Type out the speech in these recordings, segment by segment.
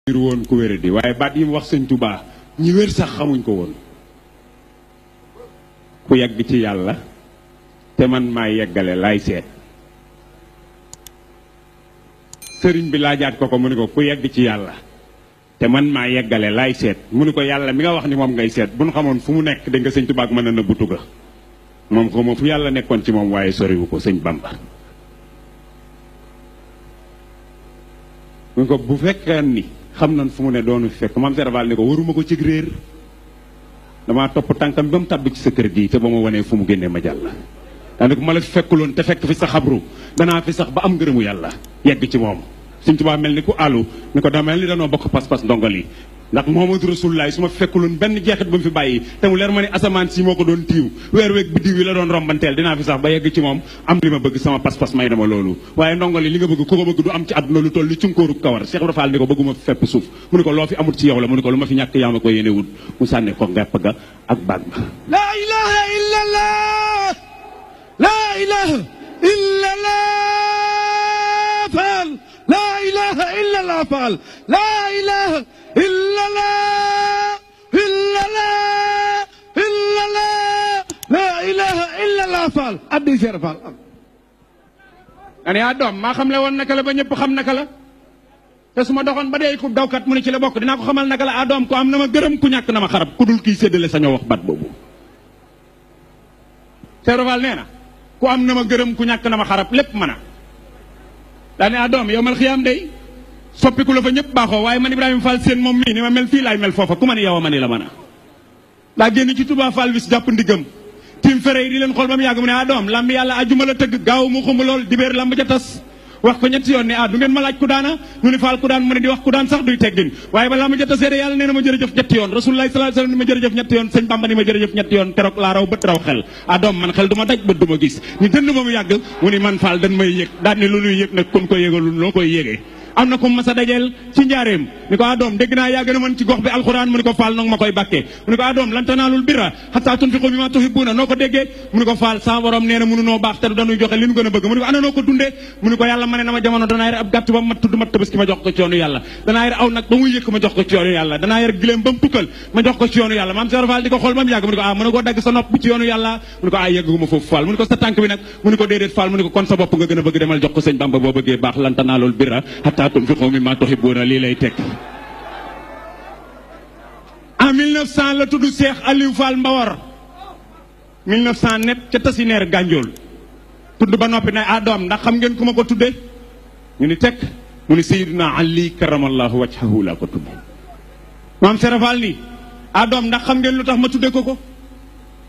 ngir woon ku wér di waaye baat yi mu wax sëñ Tuubaa ñi wér sax xamuñ ko woon ku yegg ci yàlla te man maa yeggale laay seet sëriñ bi laajaat ko mu ni ko ku yegg ci yàlla te man maa yeggale laay seet mu ni ko yàlla mi nga wax ni moom ngay seet bu nu xamoon fu mu nekk da nga sëñ Tuubaa mën a nëbbutu ga moom ko fu yàlla nekkoon ci moom waaye soriwu ko sëñ Bamba mu ko bu fekkee ni xam nañ fu mu ne doonu fekk maam Serafal ni ko waruma ko cig réer damaa topp tànkam ba mu tàbbi ci sa kër gi te ba ma wanee fu mu génnee ma jàll daanaka ma la fi fekkuloon te fekk fi sa xabru danaa fi sax ba am ngërëmu yàlla yegg ci moom Sëñ Tuubaa mel ni ku àllu ni ko daa mel ni danoo bokk pas-pas ndongal yi ndax Muhammadu Rasulullaah su ma fekkuloon benn jeexit ba mu fi bàyyi te mu leer ma ni asamaan si moo ko doon tiiw weer weeg biddiw yi la doon rombanteel dinaa fi sax ba yegg ci moom am li ma bëgg sama pas-pas may dama loolu waaye ndongal yi li nga bëgg ku ko bëgg du am ci àdduna lu toll ni cunkóoru kawar Cheikh Ibra Fall ni ko bëgguma fepp suuf mu ni ko loo fi amut ci yow la mu ni ko lu ma fi ñàkk yaa ma ko yéene wut mu sànni ko ngepp ga ak baag ba laa ilaha illallah laa ilaha illallah Fall laa ilaha illallah Fall laa ilaha illallah illallah illallah laa ilaha illallah Fall addi Cheikh Fall am ane yaa doom maa xam le woon naka la ba ñëpp xam naka la te su ma doxoon ba dee ku dawkat mu ne ci la bokk dinaa ko xamal naka la doom ko am na ma gërëm ku ñàkk na ma xarab ku dul kii séddale sañoo wax bat boobu Cheikh Fall nee na ku am na ma gërëm ku ñàkk na ma xarab lépp mën a daane doom yow mal xiyaam day soppiku la fa ñëpp baaxoo waaye man Ibrahima Fall seen moom mii ni ma mel fii laay mel foofa ku ma ni yow ma ni la mën a daa génn ci Touba Fall bis jàpp ndigam tim fere yi di leen xool ba mu yàgg mu ne doom lamb yàlla ajuma la tëgg gaaw mu xumb lool dibéer lamb ja tas wax ko ñetti yoon ne du ngeen ma laaj ku daana ñu ni Fall ku daan mu ne di wax ku daan sax duy teggin waaye ba lamb ja tasee de yàlla nee na ma jërëjëf ñetti yoon Rasulullah sallallahu alayhi wasallam ni ma jërëjëf ñetti yoon sëñ Bamba ni ma jërëjëf ñetti yoon keroog laa raw bët raw xel doom man xel du ma daj bët du ma gis ñu dënd ba mu yàgg mu ni man Fall dañ may yëg daal ni lu nuy yëg nag kon ko yëgalul noo koy yëgee am na ko mas a dajeel ci njaareem ni ko doom dégg naa yaa gën a mën ci gox bi alxuraan mu ni ko Fall nag ma koy bàkkee mu ni ko doom lan tanaalul birra hattaa tunfiqu mimmaa tuhibbuuna noo ko déggee mu ni ko Fall sa borom nee na mënu noo baax te dañuy joxe li nu gën a bëgg mu ni ko ana noo ko dundee mu ni ko yàlla ma ne na ma jamono danaa yar ab gàtt ba mat tudd mat tabaski ma jox ko ci yoonu yàlla danaa yar aw nag ba muy yëkk ma jox ko ci yoonu yàlla danaa yar giléem ba mu tukkal ma jox ko ci yoonu yàlla maam Cheikh Fall di ko xool ba mu yàgg mu ni ko mën na koo dagg sa nopp ci yoonu yàlla mu ni ko yegguma foofu Fall mu ni ko sa tànk bi nag mu ni ko déedéet Fall mu ni ko kon sa bopp nga gën a bëgg demal jox ko sëñ Bamba boo bëggee baax lan tanaalul birra hattaa tunfiqu mimmaa tuhibbuuna lii lay teg en 1900 la tudd Cheikh Aliou Fall Mbawar 1900 net ca Tasineer Gànjool tudd ba noppi ne doom ndax xam ngeen ku ma ko tudde ñu ni teg mu ni Seydina Ali karamallahu wajhahu laa ko tudde maam Cheikh Fall ni doom ndax xam ngeen lu tax ma tudde ko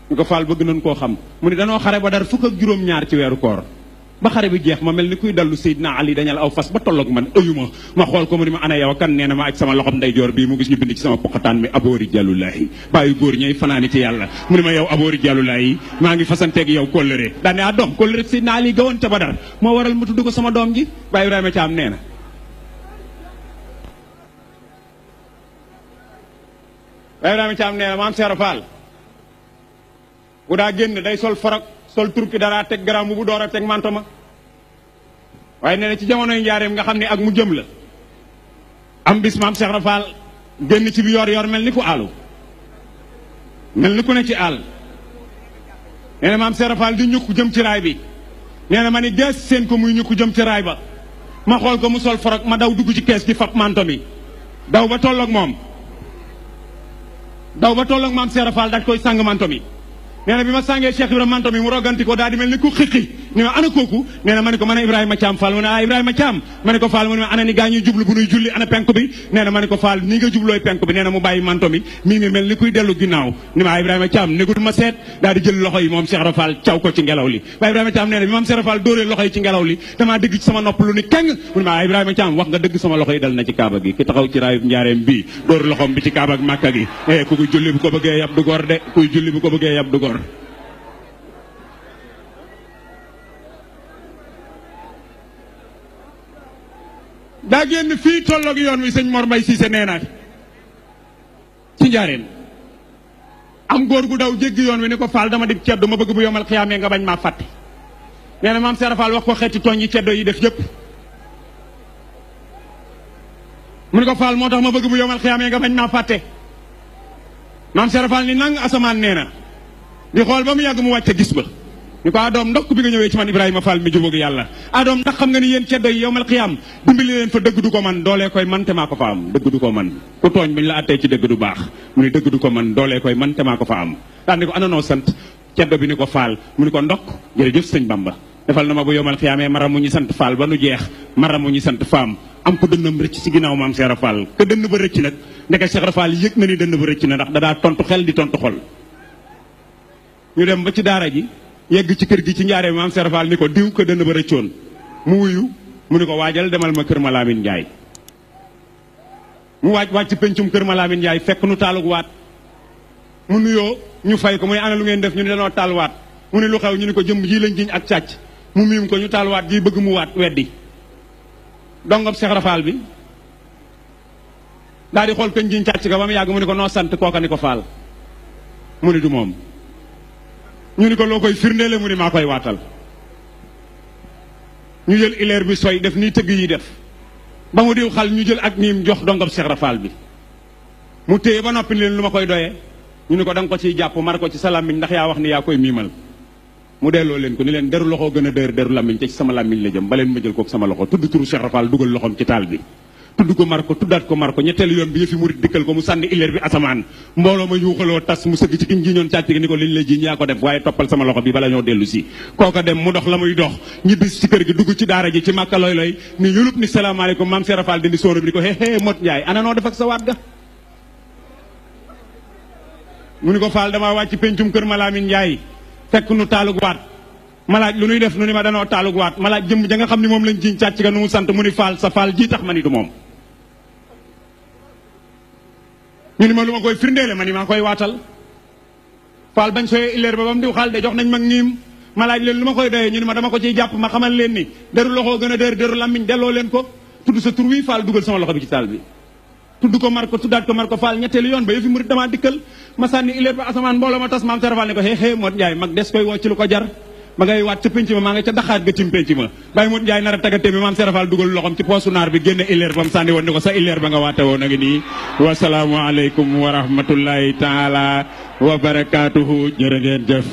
ñu ko Fall bëgg nañ koo xam mu ni danoo xare ba dar fukk ak juróom-ñaar ci weeru koor ba xare bi jeex ma mel ni kuy dallu Seydina Ali dañal aw fas ba tolloog man ëyuma ma xool ko mu ni ma ana yow kan nee na ma aj sama loxom ndeyjoor bii mu gis ñu bind ci sama poqataan mi aboori jàllulaahi bàyyi góor ñay fanaani ci yàlla mu ni ma yow aboori jàllulaahi maa ngi fasanteeg yow kóllëre daane doom kóllëre Seydina Ali gawoon ca Badar moo waral mu tudd ko sama doom ji Baye Ibrahima Thiam nee na Baye Ibrahima Thiam nee na maam Cheikh Fall bu daa génn day sol forog sol turki dara teg garam bu door a teg manto ma waaye nee na ci jamonoy njaareem nga xam ne ak mu jëm la am bis maam Cheikh Fall génn ci bi yor mel ni ku àllu mel ni ku ne ci àll nee na maam Cheikh Fall di ñukk jëm ci raay bi nee na ma ni gees seen ko muy ñukk jëm ci raay ba ma xool ko mu sol forog ma daw dugg ci kees gi fab manto mi daw ba tolloog moom maam Cheikh Fall daal koy sàng manto mi nee na bi ma sàngee Cheikh Ibrahima manto mi mu roganti ko daal di mel ni ku xiqi ni ma ana kooku nee na ma ne ko man a Ibrahima Thiam Fall mu ne Ibrahima Thiam ma ne ko Fall mu ne ma ana ni gaa ñuy jublu bu nuy julli ana penk bi nee na ma ne ko Fall ni nga jublooy penk bi nee na mu bàyyi manto mi mii mi mel ni kuy dellu ginnaaw ni ma Ibrahima Thiam négut ma seet daal di jël loxo yi moom Cheikh Fall caw ko ci ngelaw li waaye Ibrahima Thiam nee na bi moom Cheikh Fall dóoree loxo yi ci ngelaw li damaa dégg ci sama nopp lu ni keng mu ne ma Ibrahima Thiam wax nga dëgg sama loxo yi dal na ci kaaba gi ki taxaw ci raayub njaareem bii dóor loxoom bi ci kaaba ak Màkka gi ku ko julli bu ko bëggee yab du gor de kuy julli bu ko bëggee yab du gor daa génn fii tolloog yoon wi sëñ Mor Mbay Siise nee na ci njaareen am góor gu daw jéggi yoon wi ni ko Fall dama dig ceddo ma bëgg bu yomal xiyaamee nga bañ maa fàtte nee na maam Cheikh Fall wax ko xeeti tooñ yi ceddo yi def yëpp mu ni ko Fall moo tax ma bëgg bu yomal xiyaamee nga bañ maa fàtte maam Seera Fall ni nang asamaan nee na di xool ba mu yàgg mu wàcce gis ba ni ko adoom ndokk bi nga ñëwee ci man Ibrahima Fall mi jubóog yàlla adoom ndax xam nga ni yéen ceddo yi yowmal xiyaam dimbali leen fa dëgg du ko man doolee koy man te maa ko fa am dëgg du ko man ku tooñ bañ la attee ci dëgg du baax mu ni dëgg du ko man doolee koy man te maa ko fa am daan ni ko ananoo sant ceddo bi ni ko Fall mu ni ko ndokk jërëjëf sëñ Bamba defal na ma bu yowmal xiyaamee maramu ñu sant Fall ba nu jeex maramu ñu sant faam am ko dënnam rëcc ci ginnaaw maam Seera Fall ke dënn ba rëcc nag ndeke Seera Fall yëg na ni dënn ba rëcc na ndax da daa tontu xel di tontu xol ñu dem ba ci daara ji yegg ci kër gi ci njaaree maam Seera Fall ni ko diw ko dënn ba rëccoon mu wuyu mu ni ko waajal demal ma kër Malamine Ndiaye mu wàcc pencum kër Malamine Ndiaye fekk nu taalug waat mu nuyoo ñu fay ko muy ana lu ngeen def ñu ne danoo taal waat mu ne lu xew ñu ni ko jëm ji lañ jiñ ak càcc mu miim ko ñu taal waat ji bëgg mu waat weddi dongam Seera Fall bi daal di xool kañ jiñ càcc ga ba mu yàgg mu ni ko noo sant kooka ni ko Fall mu ni du moom ñu ni ko loo koy firndeele mu ni maa koy waatal ñu jël ileer bi soy def nii tëgg yi def ba mu diw xal ñu jël ak niim jox dongam Seera Fall bi mu téye ba noppi leen lu ma koy doyee ñu ni ko da nga ko ciy jàpp mar ko ci sa làmmiñ ndax yaa wax ni yaa koy miimal mu delloo leen ko ni leen deru loxo gën a dër deru làmmiñ te ci sama làmmiñ la jëm ba leen ma jël kook sama loxo tudd turu Seera Fall dugal loxoom ci taal bi tudd ko mar ko tuddaat ko mar ko ñetteelu yoon bi yëfi murit dikkal ko mu sànni ileer bi asamaan mbooloo ma yuuxaloo tas mu sëgg ci kiñ jiñoon càcc gi ni ko liñ la jiñ yaa ko def waaye toppal sama loxo bi bala ñoo dellu si kooka dem mu dox la muy dox ñibbis ci kër gi dugg ci daara ji ci màkka loy loy ni yulub ni salaamaaleykum maam Seera Fall dindi sóoro bi ni ko hé mot Njaay ana noo def ak sa waat ga mu ni ko Fall damaa wàcc pencum kër Malamine Ndiaye fekk nu taalug waat ma laaj lu nuy def nu ni ma danoo taalug waat ma laaj jëm ja nga xam ni moom lañ jiñ càcc ga nu mu sant mu ni Fall sa Fall ji tax ma ni du moom ñu ni ma lu ma koy firndeele ma ni maa koy waatal Fall bañ sooyee ileer ba mu diw xaal de jox nañ mag niim ma laaj leen lu ma koy doyee ñu ni ma dama ko ciy jàpp ma xamal leen ni deru loxoo gën a dër deru làmmiñ delloo leen ko tudd sa tur wi Fall dugal sama loxo bi ci taal bi tudd ko mar ko tuddaat ko mar ko Fall ñetteelu yoon ba yëfi murit damaa dikkal ma sànni ileer ba asamaan mbooloo ma tas maam Seera Fall ni ko hé Mot Njaay mag des koy woo ci lu ko jar ma ngay waat ca penc ma maa nga ca daxaat ga tim penc ma bàyyi Mot Njaay nar a tagate mi maam Seera Fall dugal loxom ci poosu naar bi génne ileer ba mu sànni woon ni ko sa ileer ba nga waate woon a ngi nii wasalaamu aleykum wa rahmatullahi taala wa barakaatuhu jërë ngeen jëf